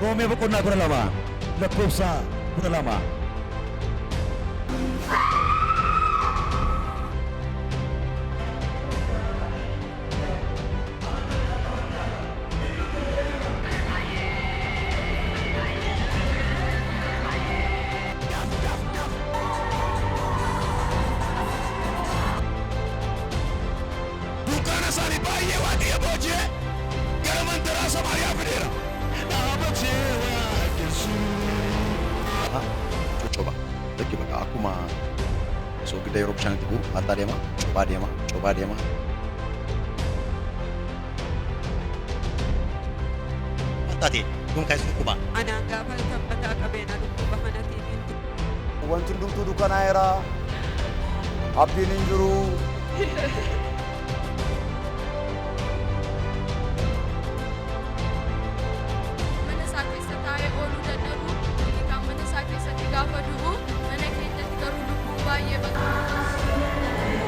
Roomee boqonnaa 12 lakkoofsa 12. Dunkaana isaanii baay'ee Waaqayyo booji'ee gara mandaraa Samaariyaa fideera. Dhaabatee waaqessu. Coccoba. Lakki bakka akkuma soogidda yeroo bishaan itti bu'u maal ta'a deema? Cobaa deema, cobaa deema. Maal taate gonkaa isin dhukkuba? Anaan gaafa sanbataa qabee na dhukkuba mana tiiviin. Wanti hundumtuu dukkanaa'eera. Abdiin hin jiru. Mana isaa keessa taa'ee ooluu dadhabu, inni kaan mana isaa keessatti gaafa du'u, mana keenyatti garuu lubbuun baay'ee baqate.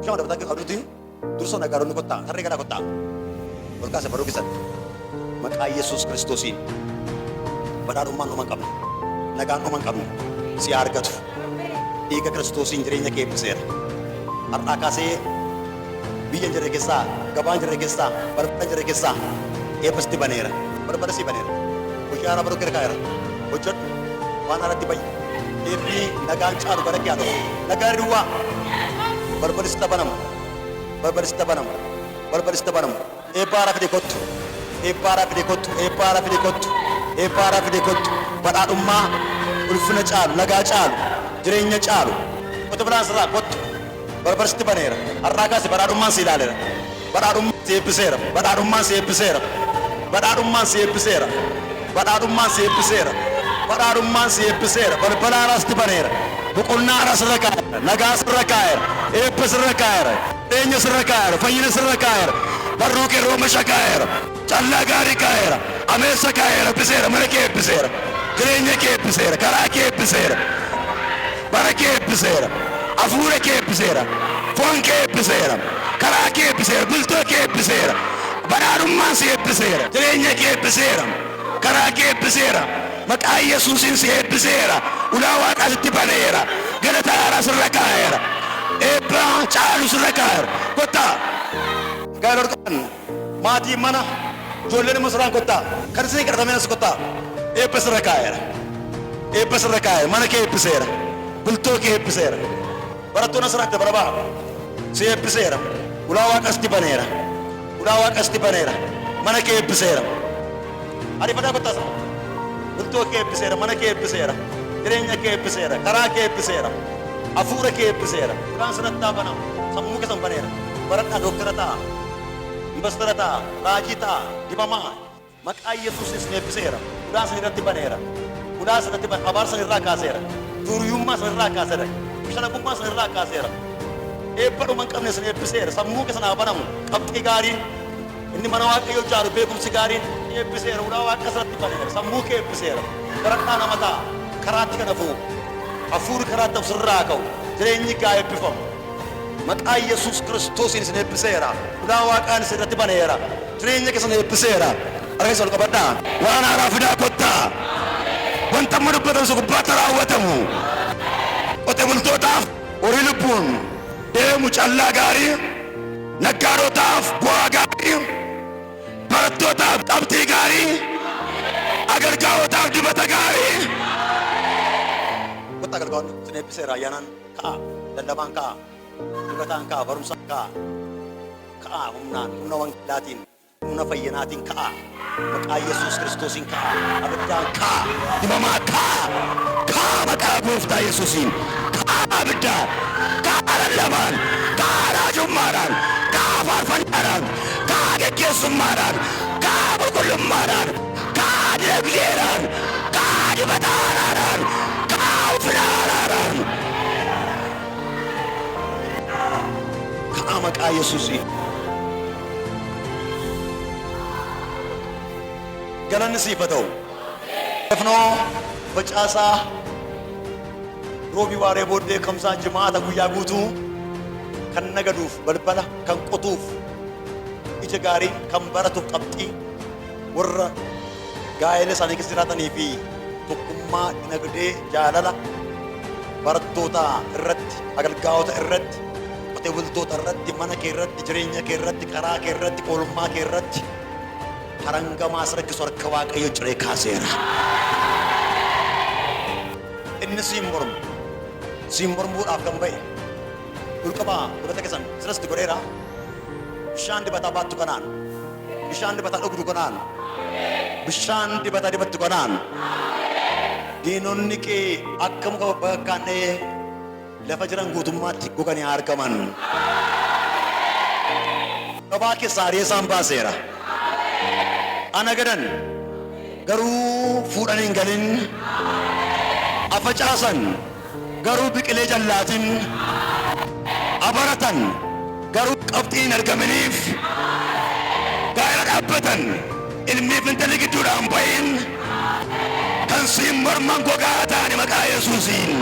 Bishaan dabalataa akka qabdutti dursa nagaadonni kottaa tarree galaa kottaa ol kaasa barruu keessan maqaa Yesuus Kiristoosiin badhaadhummaan dhuma hin qabne nagaan dhuma hin qabne si haa argatu. Dhiiga Kiristoosiin jireenya kee eebbiseera. Har'aa kaasee biyya hin jirre keessaa, gabaa hin jirre keessaa, balbala hin jirre keessaa eebba sitti baneera. Balbala sii baneera. Hojii haaraa baruu kee kaa'eera. Hojjedhu. Waan haaratti ba'i. Eebbi nagaan caalu gara kee haa dhufu. Nagaan duwwaa. Balballi sitti banamu. Balballi sitti banamu. Balballi sitti banamu. Eebba haaraa fide kottu. Eebba haaraa fide kottu. Eebba haaraa fide kottu. Eebba haaraa fide kottu. Badhaadhummaa ulfina caalu, nagaa caalu, jireenya caalu. Qote bulaan sirraa kottu. Balbala sitti baneera. Har'aa kaase badhaadhummaan si ilaaleera. Badhaadhummaan si eebbiseera. Badhaadhummaan si eebbiseera. Badhaadhummaan si eebbiseera. Badhaadhummaan si eebbiseera. Badhaadhummaan si eebbiseera. Balbala haaraa sitti baneera. Boqonnaa haaraa sirra kaa'eera. Nagaa sirra kaa'eera. Eebba sirra kaa'eera. Jireenya sirra kaa'eera. Fayyina sirra kaa'eera. Barruu kee oomisha kaa'eera. Callaa gaarii kaa'eera. Ameessa kaa'eera. Eebbiseera. Mana kee eebbiseera. Jireenya kee eebbiseera. Karaa kee eebbiseera. Bara kee eebbiseera. Hafuura kee eebbiseera. Foon kee eebbiseera. Karaa kee eebbiseera. Bultoo kee eebbiseera. Badhaadhummaan si eebbiseera. Jireenya kee eebbiseera. Karaa kee eebbiseera. Maqaa Yesuusiin si eebbiseera. Ulaa Waaqaa sitti baneera. Galata haaraa sirra kaa'eera. Eebba caalu sirra kaa'eera. Kottaa. Gaa'ela hordotan maatii mana ijoolleen immoo sirraan kottaa. Kan isin kadhatameen as kottaa. Eebba sirra kaa'eera. Eebba sirra kaa'eera. Mana kee eebbiseera. Bultoo kee eebbiseera. Barattoonni asirratti bara ba'a. Si eebbiseera. Ulaa Waaqaa sitti baneera. Ulaa Waaqaa sitti baneera. Mana kee eebbiseera. Ariifataa kottaa sana. Bultoo kee eebbiseera. Mana kee eebbiseera. Jireenya kee eebbiseera. Karaa kee eebbiseera. Hafuura kee eebbiseera. Ulaan sirratti haa banamu. Sammuu keessan baneera. Baradhaa dooktara ta'a. Investara ta'a. Raajii ta'a. Dibamaa. Maqaa Yesuusiin isin eebbiseera. Ulaa isin irratti baneera. Ulaa isin irratti baneera. Abaarsa isin irraa kaaseera. Duuriyyummaa isin irraa kaaseera. Shalaqummaa isin irraa kaaseera. Eebba dhuma hin qabne isin eebbiseera. Sammuu keessan haa banamu. Qabxii gaariin inni mana Waaqayyoo ijaaru beekumsi gaariin eebbiseera. Ulaa Waaqa irratti baneera. Sammuu kee eebbiseera. Baradhaa nama ta'a. Karaatti kan hafu. Hafuurri karaatti hafu sirraa haa ka'u. Jireenyi kee haa eebbifamu. Maqaa Yesuus Kiristoosiin isin eebbiseera. Ulaa Waaqaan isin irratti baneera. Jireenya keessan eebbiseera. Harka keessan ol qabadhaa. Waan haaraa fidaa kottaa. Wanta amma dubbatan sun gubbaatti raawwatamu. Qote bultootaaf horii lubbuun deemu callaa gaarii, naggaadotaaf bu'aa gaarii, barattootaaf qabxii gaarii, agargaawotaaf dibata gaarii. Kottaa galgaa'onni isin eebbiseera ayyaanaan ka'a, lallabaan ka'a, dibataan ka'a, barumsaan ka'a. Ka'aa humnaan, humna wangeelaatiin, humna fayyinaatiin ka'aa. Maqaa Yesuus Kiristoosiin ka'aa. Abiddaan ka'aa. Dibamaa ka'aa. Ka'aa maqaa Gooftaa Yesuusiin. Ka'aa abiddaan. Ka'aa lallabaan. Ka'aa raajummaadhaan. Ka'aa faarfannaadhaan. Ka'aa geggeessummaadhaan. Ka'aa qulqullummaadhaan. Ka'aa dinagdeedhaan. Ka'aa dibata haaraadhaan. Ka'aa ulfina haaraadhaan. Ka'aa maqaa Maqaa Yesuusiin. Galanni siif haa ta'u. Efnoo facaasaa roobii waaree booddee kamsaa jimaata guyyaa guutuu kan nagaduuf balbala kan qotuuf ija gaarii kan baratuuf qabxii warra gaa'ela isaanii keessa jiraatanii fi tokkummaa dinagdee jaalala barattoota irratti agalgaa'ota irratti qotee bultoota irratti mana kee irratti jireenya kee irratti karaa kee irratti oolmaa kee irratti harangamaa si rakkisu harka Waaqayyo ciree kaaseera. Inni siin mormu siin mormuudhaaf kan ba'e ol qabaa dibata keessan siras godheera. Bishaan dibataa baattu kanaan, bishaan dibataa dhugdu kanaan, bishaan dibataa dibattu kanaan diinonni kee akka muka bakkaan dha'ee lafa jiran guutummaatti goganii haa argaman. Gabaa keessaa ari'ee isaan baaseera. Ana gadan garuu fuudhanii hin galin, afacaasan garuu biqilee jallaatin, abaratan garuu qabxiin hin argaminiif, gaa'ela dhaabbatan ilmiif intalli gidduudhaan bahin kan siin morman gogaa ta'ani maqaa Yesuusiin.